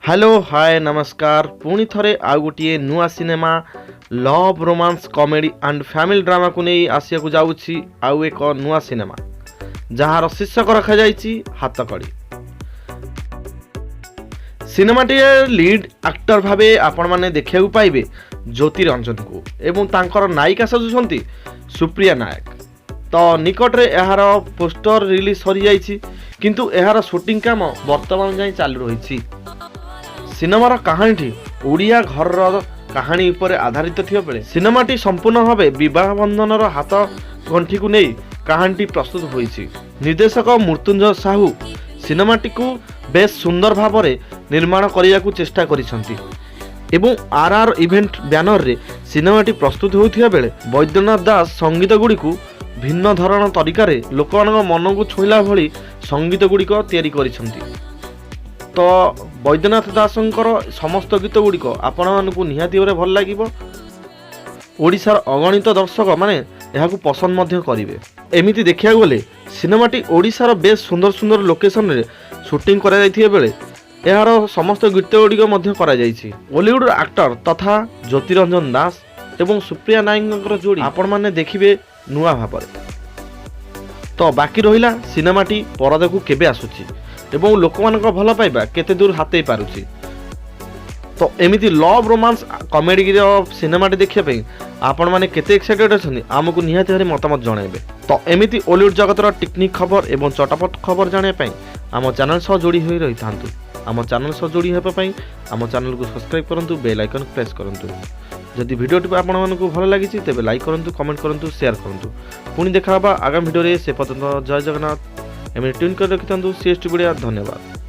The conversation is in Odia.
ହ୍ୟାଲୋ, ହାଏ, ନମସ୍କାର। ପୁଣି ଥରେ ଆଉ ଗୋଟିଏ ନୂଆ cinema, love, romance, comedy and family ଡ୍ରାମାକୁ ନେଇ ଆସିବାକୁ ଯାଉଛି ଆଉ ଏକ ନୂଆ ସିନେମା, ଯାହାର ଶୀର୍ଷକ ରଖାଯାଇଛି ହାତକଡ଼ି। ସିନେମାଟିରେ ଲିଡ୍ ଆକ୍ଟର ଭାବେ ଆପଣମାନେ ଦେଖିବାକୁ ପାଇବେ ଜ୍ୟୋତି ରଞ୍ଜନଙ୍କୁ ଏବଂ ତାଙ୍କର ନାୟିକା ସାଜୁଛନ୍ତି ସୁପ୍ରିୟା ନାୟକ। ତ ନିକଟରେ ଏହାର ପୋଷ୍ଟର ରିଲିଜ୍ ସରିଯାଇଛି, କିନ୍ତୁ ଏହାର ସୁଟିଂ କାମ ବର୍ତ୍ତମାନ ଯାଏଁ ଚାଲୁ ରହିଛି। ସିନେମାର କାହାଣୀଟି ଓଡ଼ିଆ ଘରର କାହାଣୀ ଉପରେ ଆଧାରିତ ଥିବା ବେଳେ ସିନେମାଟି ସମ୍ପୂର୍ଣ୍ଣ ଭାବେ ବିବାହ ବନ୍ଧନର ହାତ ଗଣ୍ଠିକୁ ନେଇ କାହାଣୀଟି ପ୍ରସ୍ତୁତ ହୋଇଛି। ନିର୍ଦ୍ଦେଶକ ମୃତ୍ୟୁଞ୍ଜୟ ସାହୁ ସିନେମାଟିକୁ ବେଶ ସୁନ୍ଦର ଭାବରେ ନିର୍ମାଣ କରିବାକୁ ଚେଷ୍ଟା କରିଛନ୍ତି ଏବଂ ଆର୍ ଆର୍ ଇଭେଣ୍ଟ ବ୍ୟାନରରେ ସିନେମାଟି ପ୍ରସ୍ତୁତ ହେଉଥିବା ବେଳେ ବୈଦ୍ୟନାଥ ଦାସ ସଙ୍ଗୀତ ଗୁଡ଼ିକୁ ଭିନ୍ନ ଧରଣ ତରିକାରେ ଲୋକମାନଙ୍କ ମନକୁ ଛୁଇଁଲା ଭଳି ସଙ୍ଗୀତ ଗୁଡ଼ିକ ତିଆରି କରିଛନ୍ତି। ତ ବୈଦ୍ୟନାଥ ଦାସଙ୍କର ସମସ୍ତ ଗୀତ ଗୁଡ଼ିକ ଆପଣମାନଙ୍କୁ ନିହାତି ଭାବରେ ଭଲ ଲାଗିବ। ଓଡ଼ିଶାର ଅଗଣିତ ଦର୍ଶକ ମାନେ ଏହାକୁ ପସନ୍ଦ ମଧ୍ୟ କରିବେ। ଏମିତି ଦେଖିବାକୁ ଗଲେ ସିନେମାଟି ଓଡ଼ିଶାର ବେଶ ସୁନ୍ଦର ସୁନ୍ଦର ଲୋକେସନରେ ସୁଟିଂ କରାଯାଇଥିବା ବେଳେ ଏହାର ସମସ୍ତ ଗୀତ ଗୁଡ଼ିକ ମଧ୍ୟ କରାଯାଇଛି। ଓଲିଉଡ଼ର ଆକ୍ଟର ତଥା ଜ୍ୟୋତିରଞ୍ଜନ ଦାସ ଏବଂ ସୁପ୍ରିୟା ନାୟକଙ୍କର ଯୋଡ଼ି ଆପଣମାନେ ଦେଖିବେ ନୂଆ ଭାବରେ। ତ ବାକି ରହିଲା ସିନେମାଟି ପରଦାକୁ କେବେ ଆସୁଛି ଏବଂ ଲୋକମାନଙ୍କ ଭଲ ପାଇବା କେତେ ଦୂର ହାତେଇ ପାରୁଛି। ତ ଏମିତି ଲଭ୍, ରୋମାନ୍ସ, କମେଡ଼ିର ସିନେମାଟି ଦେଖିବା ପାଇଁ ଆପଣମାନେ କେତେ ଏକ୍ସାଇଟେଡ୍ ଅଛନ୍ତି, ଆମକୁ ନିହାତି ଭାବରେ ମତାମତ ଜଣାଇବେ। ତ ଏମିତି ଓଲିଉଡ଼ ଜଗତର ଟିକ୍ନିକ୍ ଖବର ଏବଂ ଚଟପଟ ଖବର ଜାଣିବା ପାଇଁ ଆମ ଚ୍ୟାନେଲ୍ ସହ ଯୋଡ଼ି ହୋଇ ରହିଥାନ୍ତୁ। ଆମ ଚ୍ୟାନେଲ୍ ସହ ଯୋଡ଼ି ହେବା ପାଇଁ ଆମ ଚ୍ୟାନେଲକୁ ସବସ୍କ୍ରାଇବ୍ କରନ୍ତୁ, ବେଲ୍ ଆଇକନ୍ ପ୍ରେସ୍ କରନ୍ତୁ। ଯଦି ଭିଡ଼ିଓଟି ଆପଣମାନଙ୍କୁ ଭଲ ଲାଗିଛି, ତେବେ ଲାଇକ୍ କରନ୍ତୁ, କମେଣ୍ଟ କରନ୍ତୁ, ସେୟାର କରନ୍ତୁ। ପୁଣି ଦେଖା ହେବା ଆଗାମୀ ଭିଡ଼ିଓରେ। ସେ ପର୍ଯ୍ୟନ୍ତ ଜୟ ଜଗନ୍ନାଥ। ଏମିତି ଟ୍ୟୁନ୍ କରି ରଖିଥାନ୍ତୁ ସି ଏସ୍ ଟି। ଧନ୍ୟବାଦ।